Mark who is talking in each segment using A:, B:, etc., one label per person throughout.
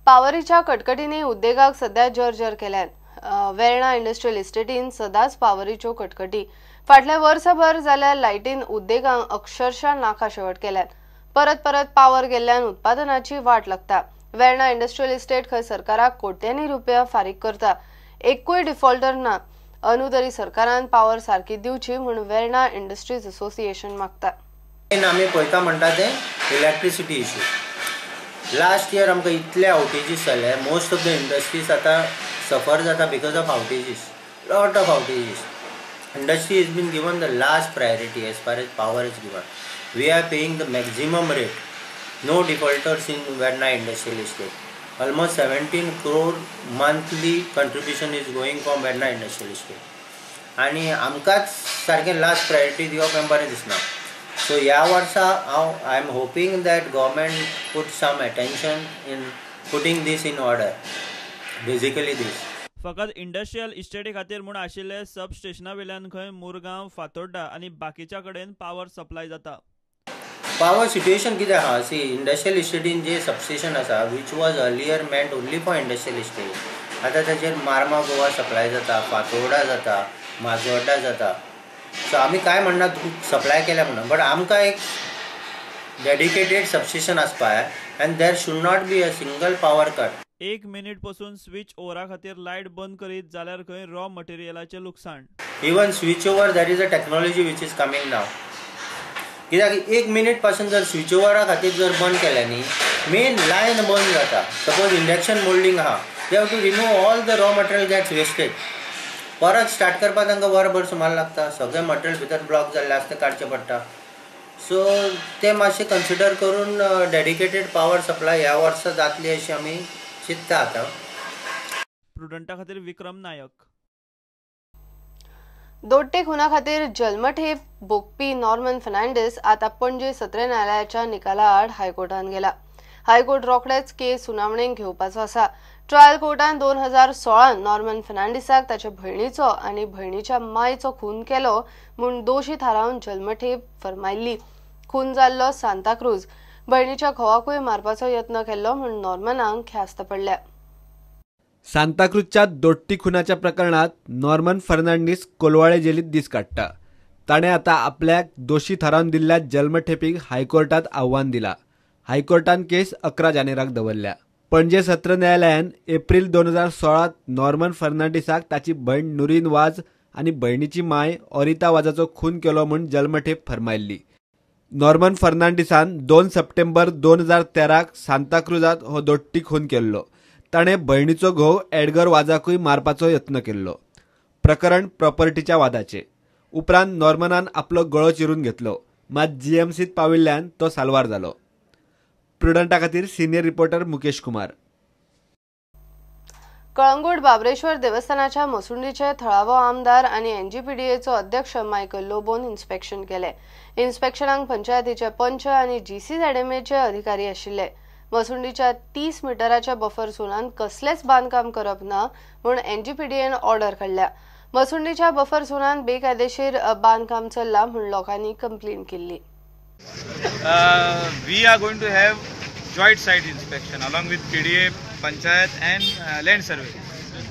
A: पावरीच्या कटकटींनी उद्देगाक सध्या जर्जर केल्यान. वेर्णा इंडस्ट्रियल इस्टेटीन सदांच पावरीच्यो कटकटी. फाटल्या वर्सभर जाल्यार लायटीन उद्देगांक अक्षरशः नाका शेवट केल्यान. परत परत पावर गेल्ल्यान उत्पादनाची वाट लागता. वेर्णा इंडस्ट्रियल इस्टेट खंय सरकाराक कोट्यांनी रुपया फारीक करता. एकूय डिफॉल्टर ना. अंदू तरी सरकारान पावर सारकी दिवची म्हूण वेर्णा इंडस्ट्रीज असोसिएशन मागता.
B: आमी पळयता म्हणटा ते इलेक्ट्रिसिटी इशू. लास्ट इयर आमकां इतले आवटेजीस जाले. मोस्ट ऑफ the industries आतां सफर जाता because of outages, lot of outages. Industry is been given the last priority as far as power is given. We are paying the maximum rate. No defaulters in Verna Industrial Estate. Almost 17 crore monthly contribution is going from Verna Industrial Estate. आनी आमकांच सारकें last priority दिवप हें बरें दिसना. So ह्या वर्सा हांव I am hoping that government put some attention in putting this in order, basically this.
C: फकत इंडस्ट्रियल इस्टेटी खातीर म्हूण आशिल्ले सब स्टेशना वयल्यान खंय मुरगांव, फातोड्डा आनी बाकीच्या कडेन पावर सप्लाय जाता.
B: पावर सिट्युएशन कितें आहा, सी इंडस्ट्रियल इस्टेटीन जे सबस्टेशन आसा which was earlier meant only for industrial estate, आतां ताचेर मार्मा गोवा सप्लाय जाता, फातोर्डा जाता, माजोड्डा जाता. सो आमी कांय म्हणना सप्लाय केल्या म्हणून, बट आमकां एक डेडिकेटेड सबस्टेशन आसपा जाय and there should not be a single power cut.
C: एक मिनिट पसून स्विच ओवरा खातीर लायट बंद करीत जाल्यार खंय रॉ मटेरियलाचें लुकसाण.
B: Even switch over there is a technology which is coming now. कित्याक एक मिनिट पासून जर स्विच ओवरा खातीर जर बंद केलें न्ही, मेन लायन बंद जाता. सपोज इंडक्शन मोल्डींग आहा, they have to remove all the raw material gets wasted. परत स्टार्ट करपाक तांकां वरभर सुमार लागता. सगळें मटेरियल भितर ब्लॉक जाल्लें आसता, काडचें पडटा. सो तें मातशें कन्सिडर करून डेडिकेटेड पावर सप्लाय ह्या वर्सा जातली अशी आमी चिंतता आतां.
C: प्रुडंटा खातीर विक्रम नायक.
A: दोट्टे खुना खातीर जल्मठेप भोगपी नॉर्मन फर्नांडीस आतां पणजे सत्र न्यायालयाच्या निकाला आड हायकोर्टान गेला. हायकोर्ट रोखडेच केस सुनावणेक घेवपाचो आसा. ट्रायल कोर्टान 2016 नॉर्मन फर्नांडीसाक ताच्या भयणीचो आनी भयणीच्या मायचो खून केलो म्हूण दोशी थारावन जल्मठेप फर्मायल्ली. खून जाल्लो सांताक्रूज भयणीच्या घोवाकूय मारपाचो यत्न केल्लो म्हूण नॉर्मनाक ख्यास्त पडल्या.
D: सांताक्रूजच्या दोट्टी खुनाच्या प्रकरणात नॉर्मन फर्नांडीस कोलवाळे जेलीत दीस काडटा. ताणें आतां आपल्याक दोशी थारावन दिल्ल्या जल्मठेपीक हायकोर्टात आव्हान दिला. हायकोर्टान केस 11 जानेराक दवरल्या. पणजे सत्र न्यायालयान एप्रील 2016 नॉर्मन फर्नांडीसाक ताची भयण नुरीन वाज आनी भयणीची माय ओरिता वाजाचो खून केलो म्हूण जल्मठेप फर्मायल्ली. नॉर्मन फर्नांडीसान 2 सप्टेंबर 2013 सांताक्रूजात हो दोट्टी खून केल्लो. ताणें भयणीचो घोव एडगर वाजाकूय मारपाचो यत्न केल्लो. प्रकरण प्रॉपर्टीच्या वादाचें. उपरांत नॉर्मनान आपलो गळो चिरून घेतलो, मात जीएमसीत पाविल्ल्यान तो साल्वार जालो. प्रुडंटा खातीर सिनियर रिपोर्टर मुकेश कुमार.
A: कळंगूट बाबरेश्वर देवस्थानाच्या मसुंडीचे थळावो आमदार आनी एनजीपीडीएचो अध्यक्ष मायकल लोबोन इन्स्पेक्शन केले. इन्स्पेक्शनाक पंचायतीचे पंच आनी जीसीझेडएमएचे अधिकारी आशिल्ले. मसुंडीच्या 30 मिटराच्या बफर झोनान कसलेच बांदकाम करप ना म्हूण एनजीपीडीएन ऑर्डर काडल्या. मसुंडीच्या बफर झोनान बेकायदेशीर बांदकाम चल्ला म्हूण लोकांनी कंप्लेन केल्ली.
E: We are going to have joint site inspection along with PDA, Panchayat and land survey,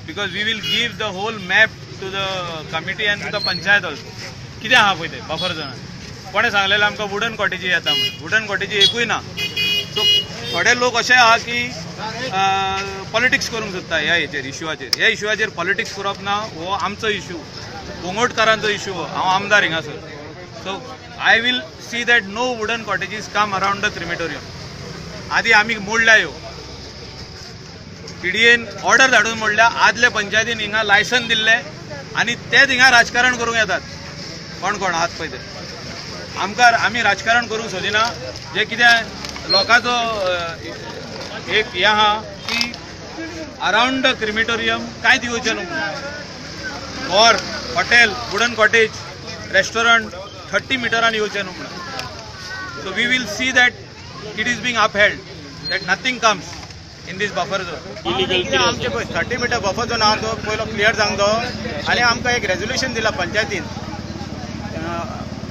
E: because we will give the whole map to the committee and to the Panchayat also. कितें आहा पळय तें buffer झोनान कोणें सांगलेलें आमकां wooden Coetzee येता म्हूण, wooden Coetzee एकूय ना. सो थोडे लोक अशे आहा की पॉलिटिक्स करूंक सोदता ह्या हेचेर इश्यूआचेर. ह्या इश्यूआचेर पॉलिटिक्स करप ना, हो आमचो इश्यू, गोंगोटकारांचो इश्यू. हांव आमदार हिंगासर, so I will see that no wooden cottages come around the crematorium. आदी आमी मोडल्या ह्यो, पीडीएन ऑर्डर धाडून मोडल्या. आदले पंचायतीन हिंगा लायसन दिल्लें आनी तेच हिंगा राजकारण करूंक येतात. कोण कोण आहात पळय ते आमकां, आमी राजकारण करूंक सोदिना. जे कितें लोकांचो एक हें आहा की अरावंड the crematorium कांयच येवचें न्हू. घर, हॉटेल, वुडन कॉटेज, रेस्टॉरंट 30 मिटरान येवचें न्हू म्हणून. So we will see that it is being upheld, that nothing comes in this buffer zone.
F: आमचे पळय 30 मिटर बफर झोन आहा तो पयलो क्लियर जावंक जावो. आनी आमकां एक रेजोल्युशन दिलां पंचायतीन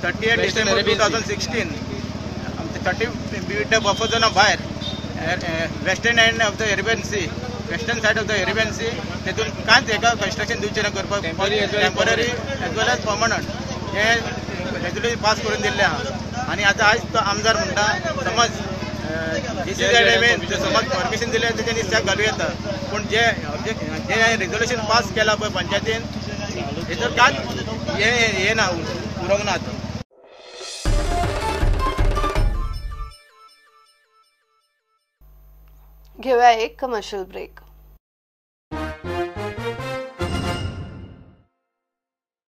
F: 38 डिसेंबर 2016 आमचे 30 मिटर बफर झोना भायर western end of the Arabian Sea, western side of the Arabian Sea तेतून कांयच हेका कन्स्ट्रक्शन दिवचें ना करपाक, temporary as well as permanent हें रेजोल्युशन पास करून दिल्लें आहा. आनी आतां आयज तो आमदार म्हणटा समज DCZMA समज परमिशन दिलें तेच्यांनी स्टेप घालूं येता, पूण जे जे रेजोल्युशन पास केलां पळय पंचायतीन हेचेर कांयच हें ना, उरोंक ना आतां.
A: घेऊया एक कमर्शियल ब्रेक.